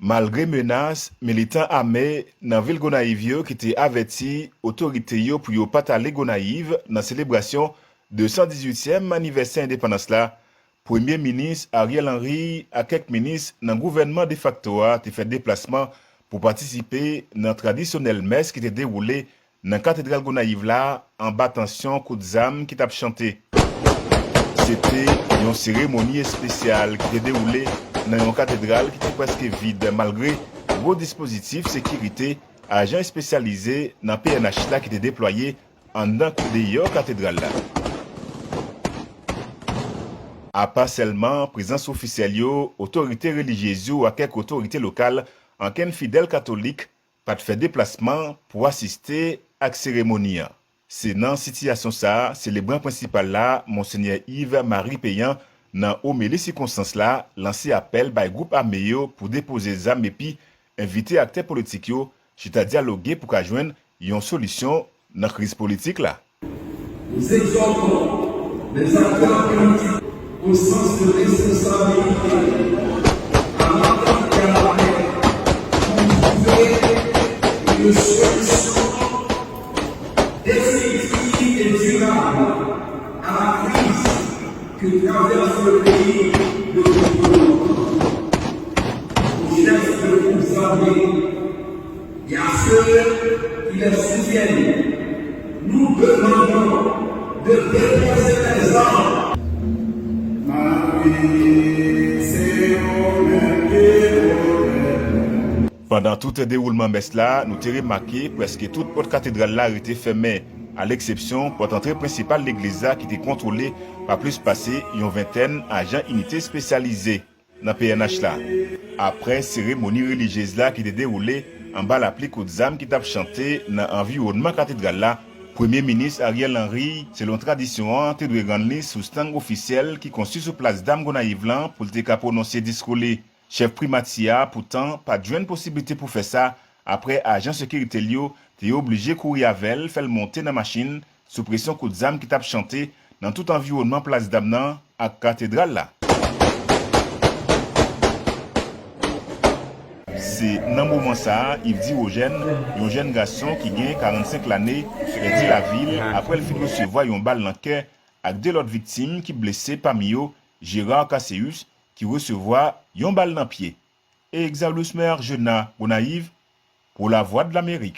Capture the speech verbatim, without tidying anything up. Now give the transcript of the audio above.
Malgre menas, militan ame nan vil Gonayiv yo ki te avèti otorite yo pou yo pa t ale Gonayiv nan selebrasyon de san dizuityèm anivèsè endepandans la, Premye Minis Ariel Henry ak kèk minis nan gouvènman defakto a te fè deplasman pou patisipe nan tradisyonèl mès ki te dewoule nan Katedral Gonayiv la anba tansyon kout zam ki t ap chante. Se te yon seremoni espesyal ki te dewoule nan yon katedral ki te prèske vid malgre gwo dispozitif sekirite ajan espesyalize nan P N H la ki te deplwaye anndan kou deyò katedral la. Apa sèlman prezans ofisyèl yo, otorite relijyez yo ak kèk otorite lokal, ankenn fidèl katolik pa t fè deplasman pou asiste ak seremoni an. Se nan sitiyasyon sa a, selebran prensipal la, Monsenyè Yves Marie Péan, nan omeli sikonstans la, lanse apèl bay gwoup ame yo pou depoze zam epi envite aktè politik yo chita dyaloge pou ka jwenn yon solisyon nan kriz politik la. Nous exhortons les acteurs politiques au sens de responsabilité, à l'entente et à la paix pour trouver une solution définitive et durable à la crise que traverse le pays depuis trop longtemps. Aux chefs de groupes armés et à ceux qui les soutiennent, nous demandons de déposer les armes. Pandan tout dewoulman mès la, nou te remake prèske tout pòt katedral la rete fèmen, a leksepsyon pòt antre prensipal legliz la ki te kontwole pa plis pase yon ventèn ajan inite espesyalize nan P N H la. Aprè seremoni relijyez la ki te dewoule anba lapli kout zam ki t ap chante nan anviwònman katedral la, Premye Minis Ariel Henry, selon tradisyon an, te dwe rann li sou estang ofisyèl ki konstwi sou plas dam Gonayiv lan pou l te ka pwononse diskou li. Chèf primati a, poutan, pa t jwenn posiblite pou fè sa, aprè ajan sekirite l yo te oblije kouri avè l, fè l monte nan machin, sou presyon kout zam ki t ap chante nan tout anviwònman plas dam nan ak katedral la. Se nan moman sa a, Yves Dirogène, yon jèn gason ki gen karannsenk lane, pèdi lavi l aprè l fin resevwa yon bal nan kè, ak de lòt viktim ki blese, pami yo Gérard Casséus, ki resevwa yon bal nan pye. Exaulus Mergena, Gonayiv, pou Lavwadlamerik.